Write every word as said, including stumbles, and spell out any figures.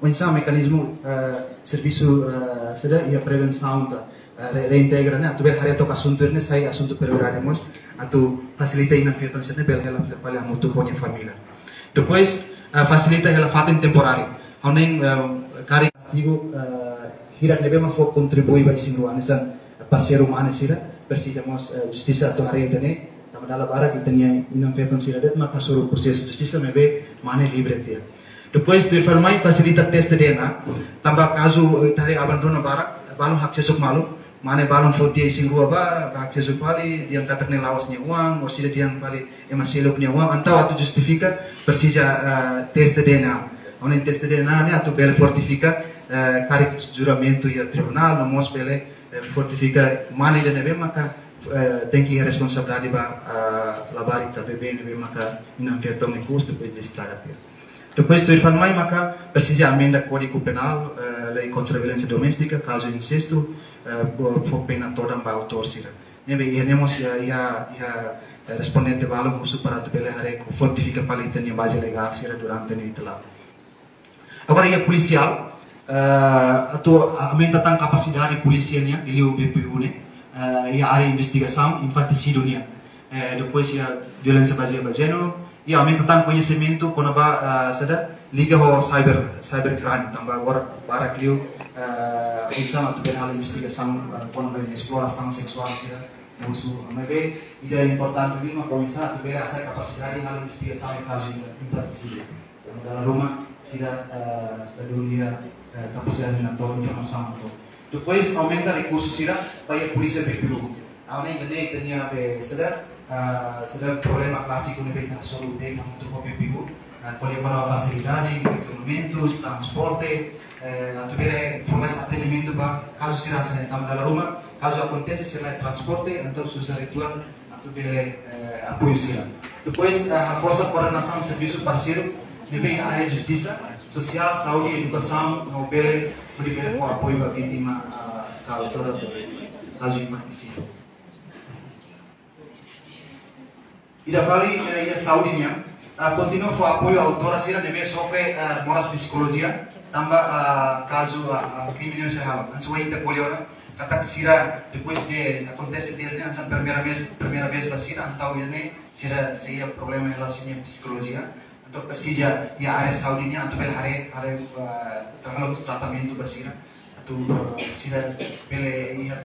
Oinsá mekanizmu, eh, servisu, eh, saida, iha prevensaun ka, eh, re-, reintegra ne'e, atu bele haree took asuntu ne'e sai asuntu prioridade mós, atu fasilita inan-feton sira-ne'e bele hela fila fali hamutuk ho nia família. Depois, eh, fasilita hela fatin temporáriu. Ha'u hanoin, eh, karik kastigu, eh, hirak ne'ebé mak fó kontribui ba isin-rua, hanesan parseiru mane sira, presiza mós, eh, justisa atu haree ida-ne'e, tanba dala barak ita-nia inan-feton sira de'it mak hasoru prosesu justisa maibé mane livre tiha. Depois, tuirmai fasilita teste D N A, tanba kazu, eh, ita haree abandona barak, balun haksesuk malu, mane balun foti isin-rua ba, ba haksesuk fali, dehan katak ne'e la'ós nia oan, ou sira dehan fali ema seluk nia oan, entaun atu justifika, presiza, eh, teste D N A. Ha'u hanoin teste D N A ne'e atu bele fortifika, eh, karik juramentu iha tribunál, no mós bele, eh, fortifika mane ida ne'ebé maka, eh, tenke iha responsabilidade ba, ah, labarik ka bebé ne'ebé maka inan-feton ikus depois de estraga tiha. Depois tuirmai maka presiza emenda Kódigu Penál, eh, lei kontra violénsia doméstika, kazu insestu, eh, fó, fó pena todan ba autór sira. Ne'ebé iha ne'e mós iha, iha, iha, eh, respondente balun husu para atu bele haree ka fortifika fali ita-nia baze legál sira durante ne'e ita la'o. Agora iha polisiál, eh, atu aumenta tan kapasidade polísia nian, liuliu B P U ne'e, eh, iha área investigasaun infantisídiu nian. Eh, depois iha violénsia bazeia ba jéneru, i aumenta tan koñesimentu kona-ba, eh, saida, liga ho cyber, cybercrime, tanba agora barak liu, eh, oinsá atu bele halo investigasaun, eh, kona-ba esplorasaun seksuál sira, abuzu, maibé ida importante liu mak oinsá atu bele hasa'e kapasidade halo investigasaun iha kazu infantisídiu. Dala ruma sira, eh, ladún iha, eh, kapasidade atu tau informasaun atu. Depois aumenta rekursu sira ba iha polísia B P U. Ha'u hanoin ida-ne'e ita-nia be saida, eh, saida problema klásiku ne'ebé ita hasoru be hamutuk ho B P U. Eh, ko'alia kona-ba fasilidade, equipamentus, transporte, eh, atu bele fornese atendimentu ba kazu sira hanesan ne'e, tanba dala ruma kazu akontese sira laiha transporte, entaun susar uitoan atu bele, eh, apoiu sira. Depois, eh, haforsa koordenasaun servisu parseiru ne'ebé iha área justisa, sosiál, saúde, edukasaun, no bele, hodi bele fó apoiu ba vítima, ah, ka autór ba kazu infantisídiu. Ida fali, eh, iha saúde nian, ah, kontinua fó apoiu autór sira ne'ebé sofre, eh, moras psikolojia, tanba, ah, kazu, ah, ah, krime ne'ebé sira halo. Hanesan ohin ita ko'alia ona, katak sira depois de akontese tiha ne'e hanesan primeira vez, primeira vez ba sira, entaun ida-ne'e sira sei iha problema em relação à psikolojia. Entaun presiza iha área saúde nian atu bele haree, haree, ah, trata-, tratamentu ba sira. Atu, eh, sira bele iha